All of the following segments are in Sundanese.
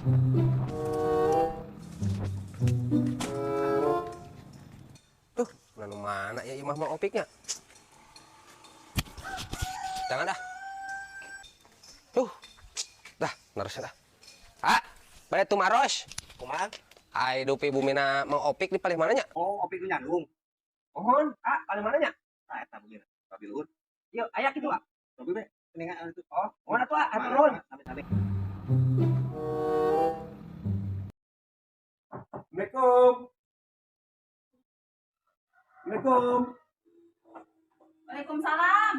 Tuh, mana mana ya imah Mang Opiknya. Jangan dah. Tuh. Dah, nerus dah. Ah, bade tumaros. Kumaha? Ai dupi bumina Mang Opik di palih mana nya? Oh, Opik nu nyandung. Mohon, ah, palih mana nya? Nah, eta bumina. Babi luhur. Yuk, aya kitu, ah. Babi be. Keningan itu. Oh, mohon atuh, ah, hatur nuhun. Sami-sami. Assalamualaikum. Assalamualaikum. Waalaikumsalam.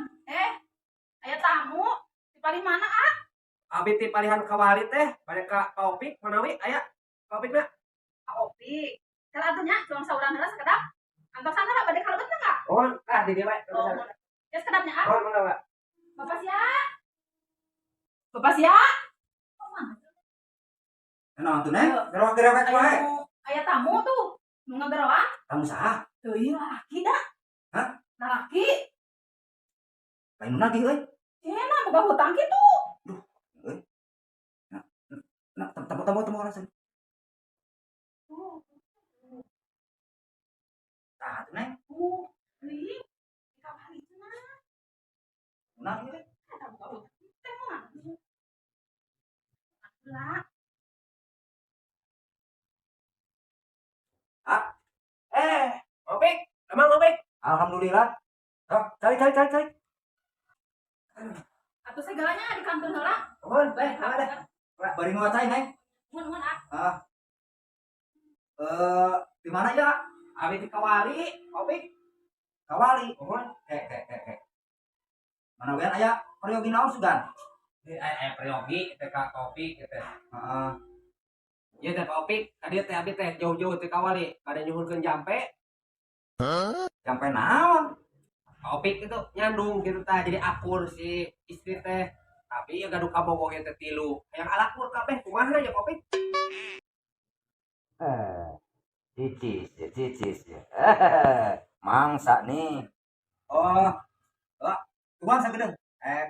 Aya tamu di palih mana, ah? Abi ti palihan kawali teh, bade ka Pak Opik manawi aya Pak Opik na? Pak Opik. Kalau atuh nya cuang saurang heula sakedap. Antosan heula bade kalebet teh enggak? Mohon, ah di dieu we. Oh, ya sakedapnya, ah. Mohon, mangga, Pak. Bapak sia. Bapak sia. Oh, mana? Naon tuh, Neng? Gerewak-gerewek wae. Aya tamu tuh. Nu ngageroan? Tamu saha? Teuing lalaki dah. Hah? Lalaki. Lain nu nagih euy. Cenah boga hutang kitu. Duh, euy. Nah, nah, temu temu temu orang sini. Tuh. Tah, tuh, Neng. Tuh, teuing. Kawali cenah. Nu nagih euy. Eta boga hutang teh mah. Lah. Ah. Opik, emang Opik? Alhamdulillah. Oh, cari cari cari cari. Atuh segalanya di kantor heula. Mohon, teh, mangga deh. Bari ngocai, Neng. Mun mun ah. Ah. Di mana ya? Abi di Kawali, Opik. Kawali. Mohon. Kek kek kek kek. Mana wean aya peryogi naon sugan? Aya peryogi teh ka Opik gitu. Heeh. Ieu teh Pak Opik, tadi teh abi teh jauh-jauh teh Kawali, bade nyuhunkeun jampe. Jampe naon? Pak Opik itu nyandung gitu tah, jadi akur si istri teh. Tapi ya gaduh kabogoh ge teh tilu. Hayang alakur kabeh kumaha ya Pak Opik? Cicis, ya, cicis ya. Mangsa nih. Oh, oh, tuang sagedeng.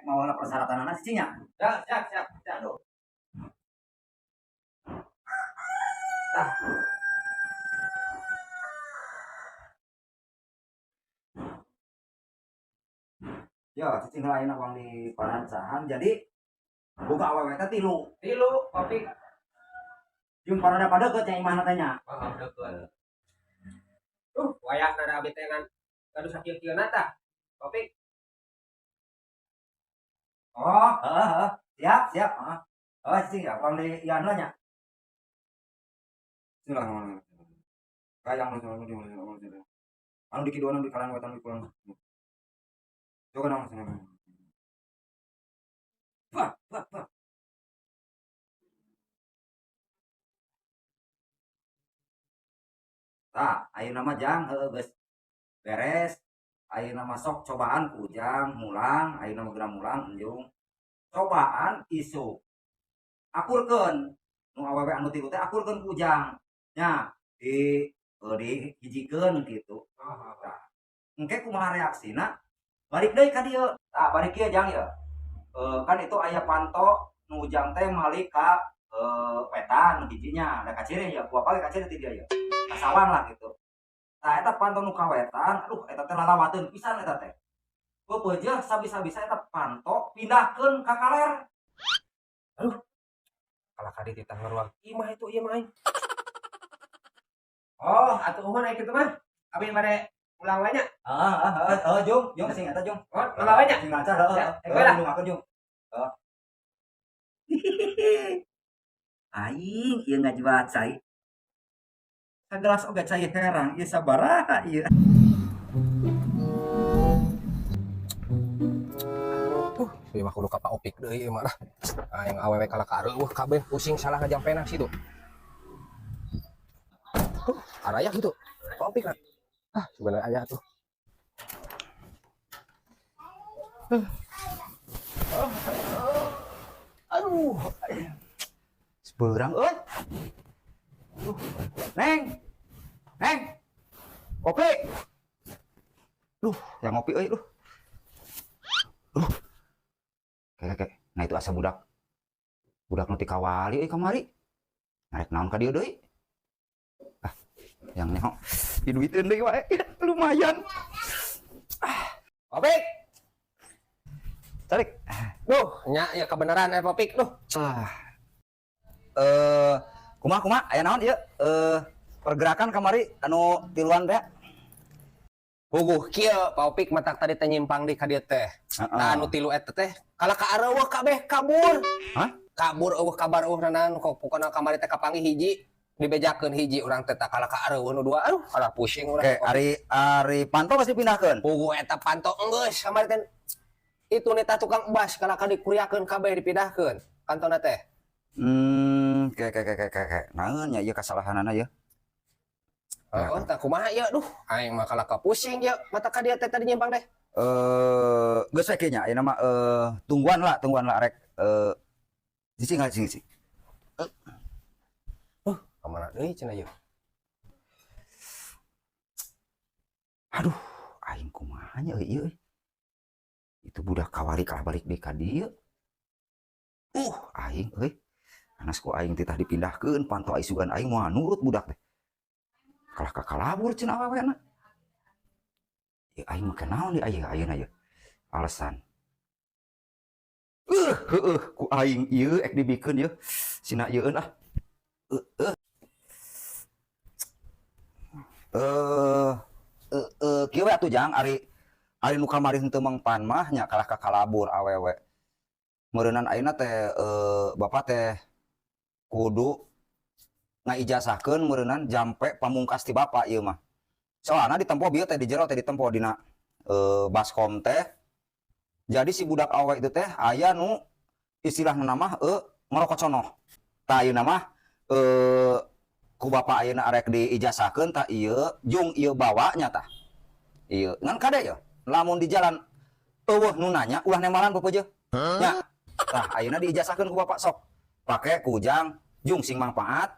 Mau persyaratan anak cicinya. Siap, siap, siap, siap. Aduh. Tah. Ya, cicing lain uang di parancahan. Jadi boga awewe teh tilu. Tilu, Opik. Jeung parada pada ke cai imahna teh nya. Oh, deukeut. Wayah nada abi teh ngan gaduh sakieu-kieuna tah. Opik. Oh, heeh, heeh. Siap, siap, heeh. Oh, cicing ya, uang di ieu nya. Bismillahirrahmanirrahim. Kayang anu di kiduan di kalan wetan di kulon. Coba dong sini. Bah, bah, bah. Tah, ayeuna mah jang heueuh geus beres. Ayeuna mah sok cobaan ku Ujang mulang, ayeuna mah geura mulang enjung. Cobaan isuk. Akurkeun nu awewe anu tilu teh akurkeun ku Ujang. Nya di dihijikeun kitu. Tah, engke kumaha reaksina? Balik deui ka dieu. Tah, balik kieu Jang ya. Kan itu aya panto nu Ujang teh malik ka wetan nu hijinya, da kaciri ya, ku apa ge kaciri ti dieu ya. Kasawang lah gitu. Tah eta panto nu ka wetan, aduh eta teh lalawateun pisan eta teh. Beupeujeuh sabisa-bisa eta panto pindahkeun ka kaler. Aduh. Kalah ka dititah ngaruang imah itu ieu mah aing. Oh, atuh uhun aya kitu mah. Abi bade ulang we nya. Heeh, heeh, heeh, heeh, Jung, Jung sing eta Jung. Oh, ulang we nya. Sing lancar heeh. Ya, Heeh, engke lah. nulungakeun Jung. Heeh. Aing ieu ngajual cai. Sagelas oge cai herang ieu sabaraha ieu. Ieu mah kudu ka Pak Opik deui ieu mah lah. Aing awewe kalah ka areuweuh kabeh pusing salah ngajampena situ. Araya gitu. Pak Opik lah. Ah, sebenarnya aya tuh. Aduh. Seberang euy. Neng. Neng. Kopi. Duh, yang ngopi euy, duh. Duh. Kayak kayak. Nah itu asa budak. Budak nu ti kawali euy kamari. Arek naon ka dieu deui? Ah, yang nyaho. Diduiteun deui wae. Lumayan. Opik. Tarik. Duh, nya ya kebenaran Popik duh. Ah. Kumaha kumaha aya naon ieu? Pergerakan kamari anu tiluan teh. Puguh kieu Pak Opik matak tadi teh nyimpang di ka dieu teh. Heeh. Nah, anu tilu eta teh kalah ka areuweuh kabeh kabur. Hah? Kabur euweuh kabar euweuh nanan kok pokona kamari teh kapanggih hiji dibejakeun hiji urang teh kalah ka areuweuh nu dua, aduh, kalah pusing urang. Oke, ari ari panto pasti pindahkeun. Puguh eta panto enggeus kamari teh itu nita tukang ebas kalah ka dikuriakeun kabeh dipindahkeun kantona teh. Oke. Naon nya ieu kasalahanana ya? Oh, tah kumaha ieu, duh, aing mah kalah ka pusing ieu mata ka dieu teh tadi nyimpang teh. Geus we kieu nya, ayeuna mah tungguan lah rek cicing lah, cicing, cicing. Ka mana deui cenah ieu? Aduh, aing kumaha nya euy ieu euy. Itu budak kawari kalah balik deui ka dieu. Aing euy. Anas ku aing titah dipindahkeun panto ai sugan aing moal nurut budak teh. Kalah ka kalabur cenah awewena. Ya aing make naon deui aya ayeuna ye. Alasan. Heueuh ku aing ieu ek dibikeun yeuh. Sina yeueun ah. Kieu we atuh Jang, ari ari nu kamari henteu mengpan mah nya kalah ka kalabur awewe. Meureunan ayeuna teh bapak teh kudu ngaijazahkeun meureunan jampe pamungkas ti bapak ieu mah. Soalna ditempo bieu teh di jero teh ditempo dina baskom teh. Jadi si budak awewe itu teh aya nu istilahna mah ngorokoconoh. Tah ayeuna mah ku bapak ayeuna arek diijazahkeun tah ieu jung ieu bawa nya tah. Ieu ngan kade ye lamun di jalan eueuh nu nanya ulah nembalan pepeujeuh. Nya tah ayeuna diijazahkeun ku bapak sok. Pake ku Ujang jung sing mangpaat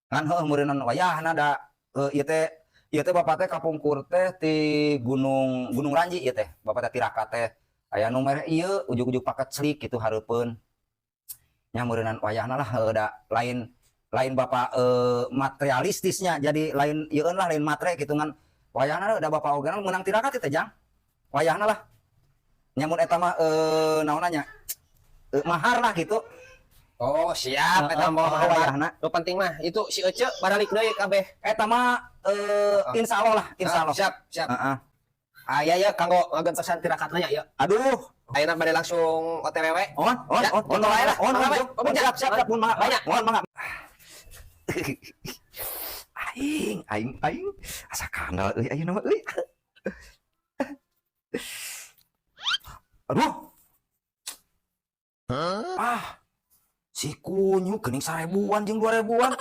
ngan heueuh meureunan wayahna da ieu teh bapak teh kapungkur teh ti Gunung Gunung Ranji ieu teh bapak teh tirakat teh aya nu mere ieu ujug-ujug paket slik kitu hareupeun. Nya meureunan wayahna lah heueuh da lain lain bapak materialistisnya jadi lain ieu lah lain matre kitu ngan wayahna da bapak oge meunang tirakat teh Jang. Wayahna lah. Nya mun eta mah naonna nya? Mahar lah gitu. Oh, siap eta mah Heeh, wayahna. Nu penting mah itu si Ece baralik deui kabeh. Eta mah insyaallah lah, insyaallah. Siap, siap. Heeh. Aya ya kanggo ngagentosan tirakatna nya ieu. Aduh. Ayeuna bade langsung OTW. On, on, Ya, on, on, on, on, on, on, on, on, on, siap, siap, siap, mun mangga, Banyak. mohon mangga. Aing, aing, aing, asa kandal euy ayeuna mah euy. Aduh. Ah. Si kunyu geuning 1000-an jeung 2000-an.